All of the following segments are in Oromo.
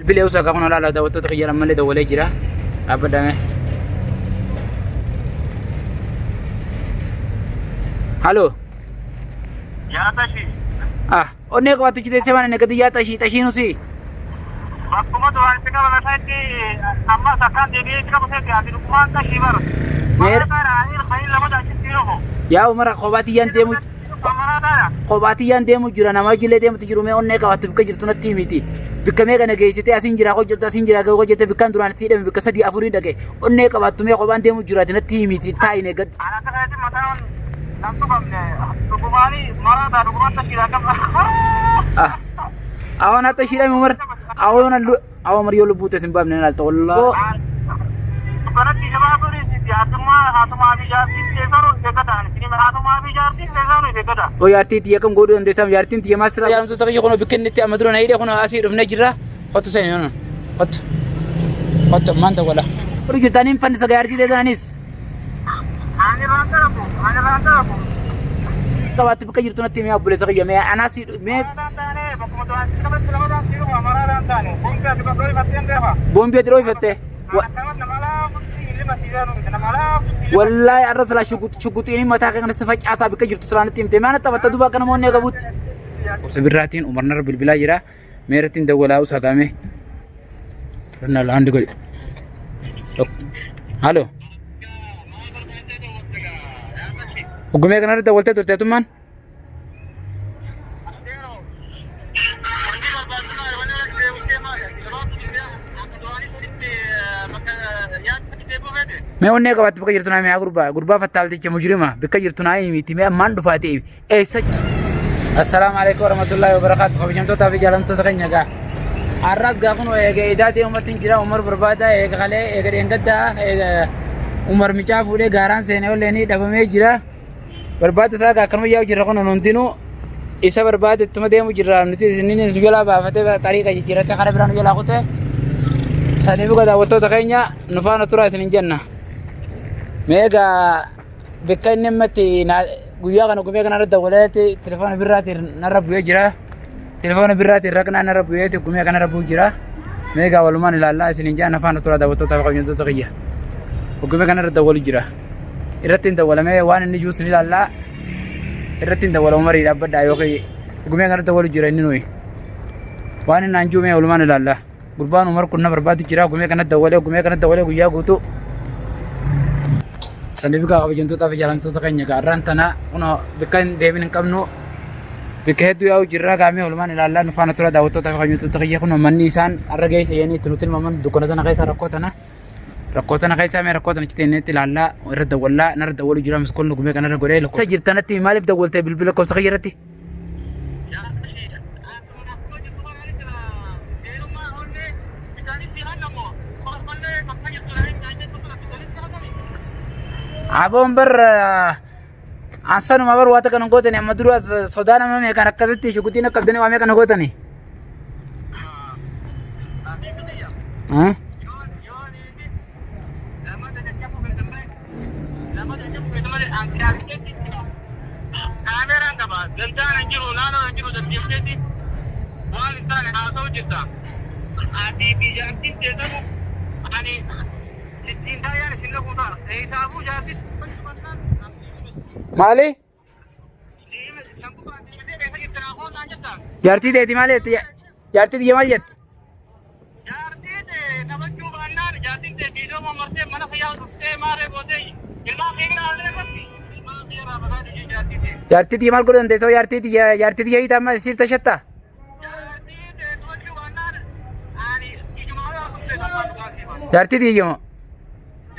Bilbilee usaa kan olaanaa daawwattoota kiyya ammallee dawwalee jira. Dhaabbadhame. Halo. Yaa tashii. Ah, onnee qabaattu chiteessee waan inni gadi yaa tashii tashii nusi. Bakkuma duraan itti qabame sanitti ammas akkaan deebi'ee itti qabu seeti ati dhugumaan tashii bara. Meer- Maraataadha ani kan lama achitti dhufu. Yaa Umar kophaa tiyyaan deemu Maraataadha. kophaa tiyyaan deemu jira nama ijoollee deemutu jiru mee onnee qabaattu bikka jirtu natti himiti. Bikka mee kana geessitee asiin jira hojjette asiin jira hojjette bikkaan duraan itti hidhame bikka sadii afurii dhaqe onnee qabaattu mee kophaan deemu jira ati natti himiti taa'ine gad. Ani akka kanatti mataan nan tuqamne dhugumaanii maraataa dhugumaan tashiidha akkam. Ah. Awan hatta ishiidhame Umar. Awan Awa Umar yoo lubbuu tees hin baafne nan alta wallaa. Dukkanatti jabaa turis haatumaa haatumaa fi jaartiin keessanuu if eeggata. Haatumaa fi jaartiin keessanuu if eeggata. O jaartii tiyya kam godhuu dandeessaam jaartiin tiyya maal sirraa jaalamtoota kiyya kun bikka inni itti amma dura na hidhe kun asii dhufnee jirra. Kottu seeni nono. Kottu. Kottu ammaan dawwala. Godhu jirtaniin fannisa jaartii teessananis. Ani irraan dalagu ani irraan dalagu. Qabaattu bikka jirtu natti himee obboleessa kiyya mee anaas mee boombii ati dhooyfatte. Wallaahi arra silaa shuguxiin mataa kee kanatti facaasaa bikka jirtu silaa natti himte maana taphatta duuba akka namoonni qabutti. Obsa birraatiin Umar narra bilbilaa jira. Meerattiin dawwalaa usaa gaame. Rannaa laandi godhe. Halo. Hoggumee kanarra dawwaltee turte atummaan? Mee onnee qabaatti bakka jirtu naa mee gurbaa gurbaa fattaalticha mujrima bakka jirtu naa himiti mee ammaan dhufaa ta'e eessa. Assalaamu alaikum warahmatullahi wabarakatuh kabajamtootaa fi jaalamtoota keenya gaa. Har'aas gaa kun eega eedaa ta'e uummatni jira Umar barbaada eega kalee eega dheengaddaa eega Umar micaa fuudhee gaaraan seenee olleen dhabamee jira. Barbaada isaa gaa akkanuma yaa'u jirra kun hundinuu isa barbaade ittuma deemu jirra nuti isiniin nu jalaa baafatee xariiqa jijjiirratee karaa biraa nu jalaa kutee saniif egaa daawwattoota keenya nu faana turaa isinin jenna. Mee egaa bakka inni ammatti guyyaa kana gumee kanarra dawwaleeti telefoona birraatiin narra bu'ee jira. Telefoona birraatiin raqnaa narra bu'eeti gumee kanarra bu'u jira. Mee egaa walumaan ilaallaa isinin jenna na faana turaa daawwattoota fi kabajamtoota kiyya. Gumee kanarra dawwalu jira. Irratti hin dawwalamee waan inni jiru sin ilaallaa. Irratti hin dawwalamu marii dhaabbadhaa yookiin gumee kanarra dawwalu jira inni nuyi. Waan inni naan jiru mee walumaan ilaallaa. Gurbaan Umar kun na barbaadu jira gumee kanatti dawwalee gumee kanatti dawwalee guyyaa guutuu. Saniif gaa kabajamtootaa fi jaalamtoota keenya gaarraan tana kunoo bakka hin deemin hin qabnu bakka hedduu yaa'u jirra gaamee walumaan ilaallaa nu faana tura daawwattoota fi kabajamtoota kiyya kunoo manni isaan har'a geessa jedhanii itti nu tilmaaman dukkana tana keessa rakkoo tana. Rakkoo tana keessaa mee rakkoo tana achi teenyeetti ilaallaa irra dawwallaa narra dawwalu jira miskoon gumee kanarra godhee lakkoofsa jirtanatti maaliif dawwaltee bilbila lakkoofsa kiyya irratti? Aboon bar ansanuma bar waa takka nu gootani amma dura sodaa nama meeqaan akkasitti shuguxiin akka qabdanii waa meeqa nu gootani. Kaameraan qaba. Gantaan hin jiru, naannoon hin jiru deddeebiteeti waan hin taane haasa'u jirta. Ati fi jaartiin teessamu ani ittiin taayyaan isin dhaquu ta'a. Eessaafuu jaartiin Maali? Jaartii teeti maal jette? Jaartii tiyya maal jette? Jaartii tee taphachuu baannaan jaartiin tee viidiyoo mammartee mana kiyyaa dhuftee maaree gootee ilmaan kee bira haalee irratti ilmaan kee irraa fagaatu jee jaartii tee. Jaartii tiyya maal godhuu dandeessa? Jaartii tiyya jaartii tiyya hiita amma siif tashatta? Jaartii tee taphachuu baannaan ani ijumaa yoo haasofte taphaan dhugaa siima. Jaartii tiyya moo?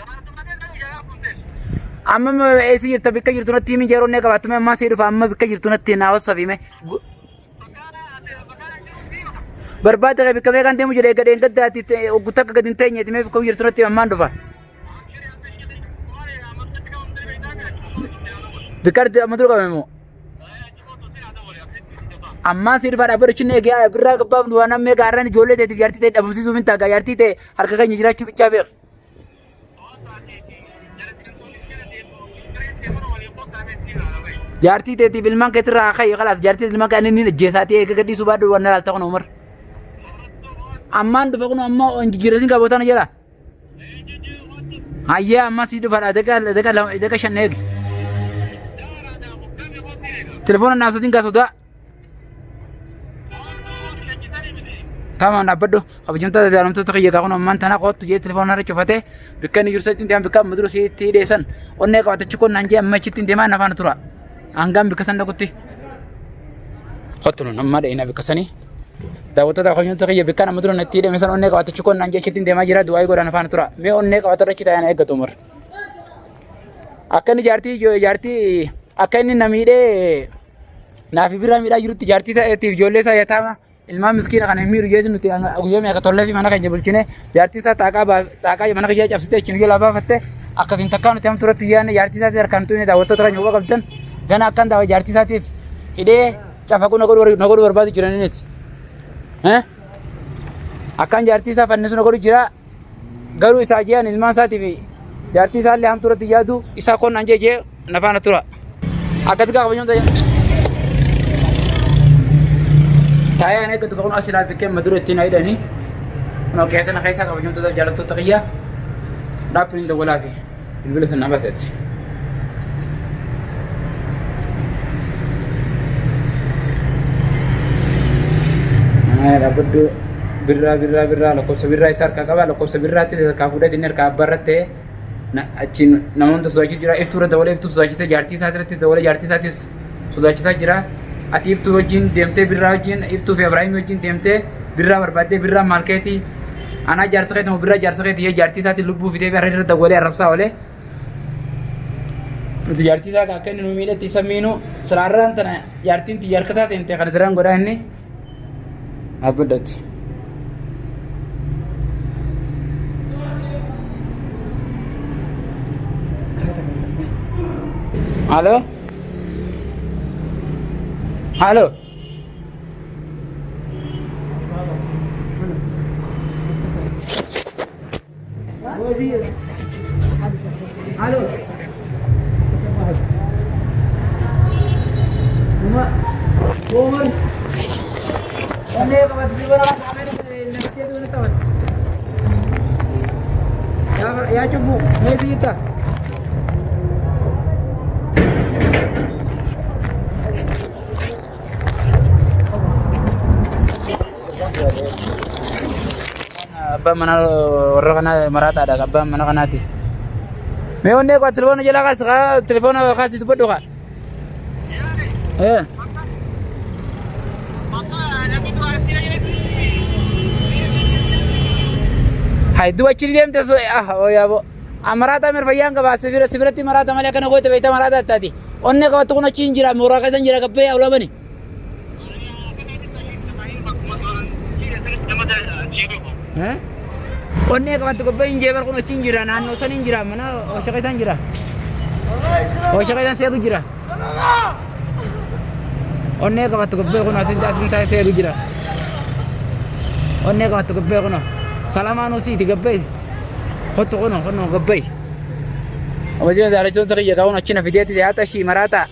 Jaartuma tee ta'uu ijaa haasofte. Amma eessa jirta bikka jirtu natti himi yeroo inni qabaattu ammaa sii dhufa amma bikka jirtu natti naa wasafi mee. Barbaada kee bikka meeqaan deemu jedhee gadheen gaddaati oggu takka gadi hin teenyeeti mee bikka jirtu natti ammaan dhufa. Bikka amma dura qabame moo? Ammaan sii dhufa dhaabbata jechuun eegee birraa gabbaaf waan amma egaa har'aan ijoollee teetiif jaartii ta'e dhabamsiisuuf hin taagaa jaartii ta'e harka keenya jiraachuu bichaa beek. Jaartii teetiif ilmaan keetirraa haa ka'e kalaas jaartii ilmaan kee inni ajjeesaatii eega gadhiisuu baadhu waan laalta kun Umar. Ammaan dhufa kun amma jijjiirrasiin qaboota na jala. Hayyee amma si dhufa daqiiqa 2 daqiiqa 5 eegi. Telefoona naaf satiin kaa sodaa. Tama dhaabbadhu kabajamtoota jaalamtoota kiyya kaa kun ammaan tana kootu jee telefoona irra cufatee bikka inni jiru sanitti deemaa bikka amma dura sitti hidheessan onnee qabatachi kun naan jee amma achitti deemaa na faana tura. Hangaan bikka san dhaqutti. Kottu nun amma dheena bikka sanii. Daawwattoota kabajamtoota kiyya bikka amma dura natti hidhame san onnee qabatachi kun naan jee achitti deemaa jira du'aa godhaa na faana tura. Mee onnee qabata irra achi taa'ee na eeggatu umar. Akka inni jaartii jaartii akka inni na miidhee naafi birraa miidhaa jirutti jaartii isaatiif ijoollee isaa yataama ilmaan miskiina kana hin miidhu jeetu nuti guyyaa meeqa tollee fi mana keenya bulchine jaartii isaa taaqaa taaqaa mana keenya cabsite achiin jalaa baafatte akkasiin takkaa nuti hamtuu irratti yaadne jaartii isaatii harkaan tuqne daawwattoota keenya quba qabdan gana akkan daawa jaartii isaatiis hidhee cafaquu na godhu barbaadu jiran innis. Akkan jaartii isaa fannisu na godhu jira garuu isaa jean ilmaan isaatiif jaartii isaallee hamtuu irratti yaadu isaa konnaan jee jee na faana tura. Akkasi gaafa nyoota taa'ee ani eeggatu kun as ilaal bikkee madura ittiin hidhanii kun qe'ee tana keessaa kabajamtoota jaalattoota kiyya dhaabbiin dawwalaa fi bilbila sana baasetti. Dhaabbadhu birraa birraa birraa lakkoofsa birraa isaa harkaa qaba lakkoofsa birraatti harkaa fuudhee inni harkaa abbaa irratti ta'e achiin namoota sodaachisee jira iftuu irra dabalee iftuu sodaachisee jaartii isaa irrattis dabalee jaartii isaatis sodaachisaa jira ati iftuu wajjin deemtee birraa wajjin iftuu fi Abrahaimii wajjin deemtee birraa barbaaddee birraa maal keetii anaa jaarsa keeti moo birraa jaarsa keeti jaartii isaatiin lubbuu fidee har'a irra dawwalee arrabsaa oolee nuti jaartii isaa akka inni nu miidhetti isa miinu siraarraan tana jaartiin tiyya harka isaa seentee kana diraan godhaa inni dhaabbadhatti. Halo? Halo? Halo? Umar. Yaa cubbuu meesii jirta? Abbaan mana warra kanaa maraataadha abbaan mana kanaati. Mee onnee koo telefoona jalaa kaasi kaa telefoona kaasi dubbadhu kaa. Eh. Hay duba achi deemte so ah oo yaabo. Maraataa mir fayyaan qabaa sibira sibiratti maraata malee akkana goote beekta maraataa taati. Onnee qabattu kun achi hin jira mooraa keessa hin jira gabbee yaa ulamani. Onnee qabattu gabbee hin jee bar kun achi hin jira naannoo san hin jira mana oosha keessa hin jira. Oosha keessa seeku jira. Onnee qabattu gabbee kun asin asin taa'ee seeku jira. Onnee qabattu gabbee kun salamaan osiiti gabbee kottu kun kun gabbee. Kabajaa jaallattoota kiyya ka'uun achi na fideetti yaata ishii maraataa.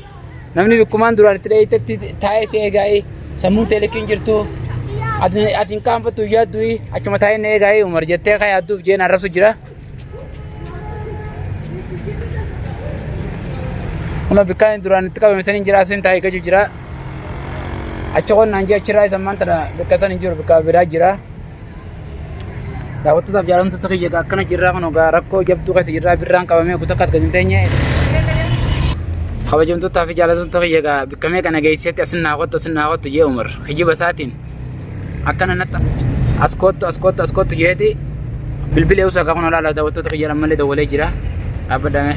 Namni bikkumaan duraan itti dheeytetti taa'ee si eegaa'ee sammuun tee likkiin jirtu ati hin qaanfattu hin yaaddu achuma taa'ee na eegaa'ee Umar jettee ka yaadduuf jeen arrabsu jira. Kun bikkaan duraan itti qabame saniin jira asin taa'ee eeggachuu jira. Achi qonnaan jee achirraa isa ammaan tana bikka san hin jiru bikka biraa jira. Daawwattootaaf jaalamtoota kiyya egaa akkana jirraa kun egaa rakkoo jabduu keessa jirraa birraan qabamee kutaa akkas gadi hin teenye. Kabajamtootaa fi jaallatamtoota kiyya egaa bikkamee kana geessetti asin naa kottu asin naa kottu jee Umar kijiba isaatiin akkana natta as kottu as kottu as kottu jeeti bilbilee usaa kun olaala daawwattoota kiyya ammallee dawwalee jira dhaabbadhame.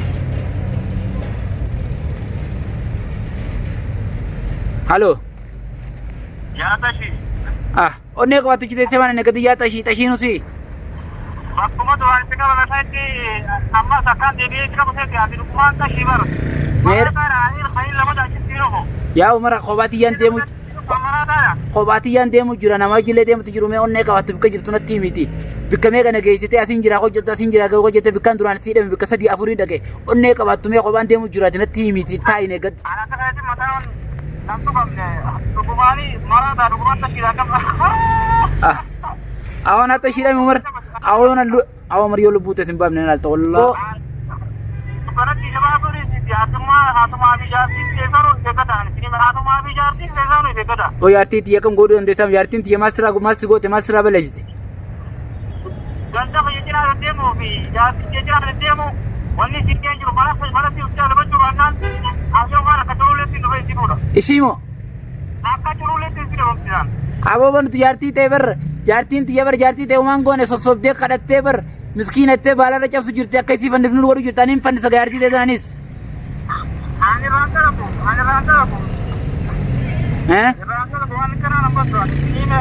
Haloo. Yaa tashii. Ah Onnee qabattichi teessee mana naqati yaa xashii xashii nusii. Bakkuma duraan itti qabame sanitti ammas akkaan deebi'ee itti qabu seeti ati dhugumaan xashii bara. Meer- Maraataadha ani kan lama achitti dhufu. Yaa Umar kophaa tiyyaan deemu Maraataadha. kophaa tiyyaan deemu jira nama wajjillee deemutu jiru mee onnee qabattu bikka jirtu natti himiti. Bikka mee kana geessitee asiin jira hojjettu asiin jira hojjette bikkaan duraan itti hidhame bikka sadii afurii dhaqe onnee qabattu mee kophaan deemu jira ati natti himiti taa'in eeggadhu. Ani akka kanatti mataan nan tuqamne dhugumaanii maraataa dhugumaan xashiidha akkam. Ah. Awoon hatta ishiidhaan Umar awoon awoo Umar yoo lubbuu tees hin baafne hin alta wallaa. Kanatti jabaa turis haatumaa fi jaartiin keessanuu hin eeggata. Haatumaa fi jaartiin keessanuu hin eeggata. Oo jaartii tiyya kam godhuu dandeessaam jaartiin tiyya maal siraa maal si goote maal siraa balleessite. Ganda fayya cinaa deddeemuu fi jaartiin kee cinaa deddeemu wanni isin kee jiru mana mana si uffisa dabachuu baannaan hayyoo waan akka curuleetti dhufe isin fuudha. Isii moo Akka curuleetti isin dhabamsiisan. Aboo bantu jaartii ta'e bar jaartiin tiyya bar jaartii ta'e umaan goone sossobdee kadhattee bar miskiinattee baalarra cabsu jirti akka isii fannifnu godhu jirti aniin fannisa jaartii ta'e sananis. Ani irraan dalagu, ani irraan dalagu. Eh? Irraan dalagu waan kanaa nan baddu ani isiniin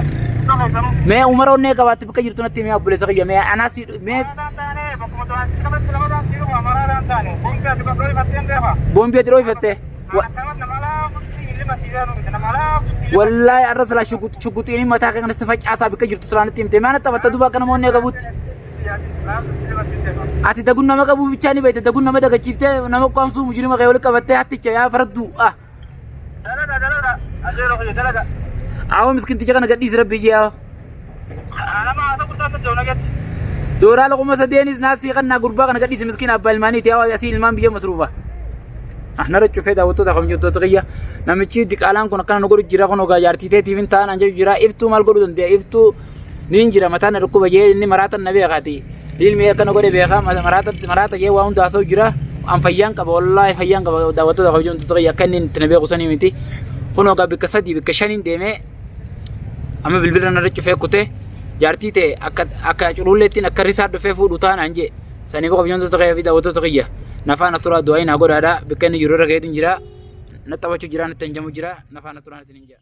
iddoo keessanuu. Mee umara onnee qabaattu bakka jirtu natti mee obboleessa kiyya mee anaas mee Maraadhaan taane bakkuma to'aatti namatti lamadaan si dhufa maraadhaan taane boombi ati bakka ifattee beefa. Boombii ati dhooyfatte. Wallaahi arra silaa shuguxiin mataa kee kanatti facaasaa bakka jirtu silaa natti himte maana taphatta duuba akka nama onnee qabutti. Ati dagun nama qabuu bichaa ni beekte dagun nama dagachiiftee nama qaamsuu mujrima kee walitti qabattee hatticha yaa faradduu ah. Awwa miskinticha kana gadhiisi rabbii jee awwa. Dooraa lakuma sadeenis naasii kannaa gurbaa kana gadhiisi miskiina abbaa ilmaaniiti awwa asii ilmaan biyya masruufa. Ah nara cufee daawwattoota kabajamtoota kiyya namichi diqaalaan kun akkana nu godhu jira kun ogaa jaartii teetiif hin ta'an an jedhu jira iftuu maal godhuu danda'a iftuu niin jira mataan na dhukkuba jee inni maraatan na beekaati ilmi akkana godhe beekaa maraata maraata jee waa hunda haasa'u jira an fayyaan qaba wallaahi fayyaan qaba daawwattoota kabajamtoota kiyya akka inni itti na beeku sanii miti kun ogaa bikka sadii bikka shaniin deemee amma bilbila narra cufee kutee jaartii ta'e akka akka cululleettiin akka risaa dhufee fuudhu taanaan jee saniif kabajamtoota kiyya fi daawwattoota kiyya nafaan turaa du'aa naa godhaadha bikka inni jiru irra keetiin jira na taphachuu jira natti hanjamu jira nafaan turaan isin hin jira.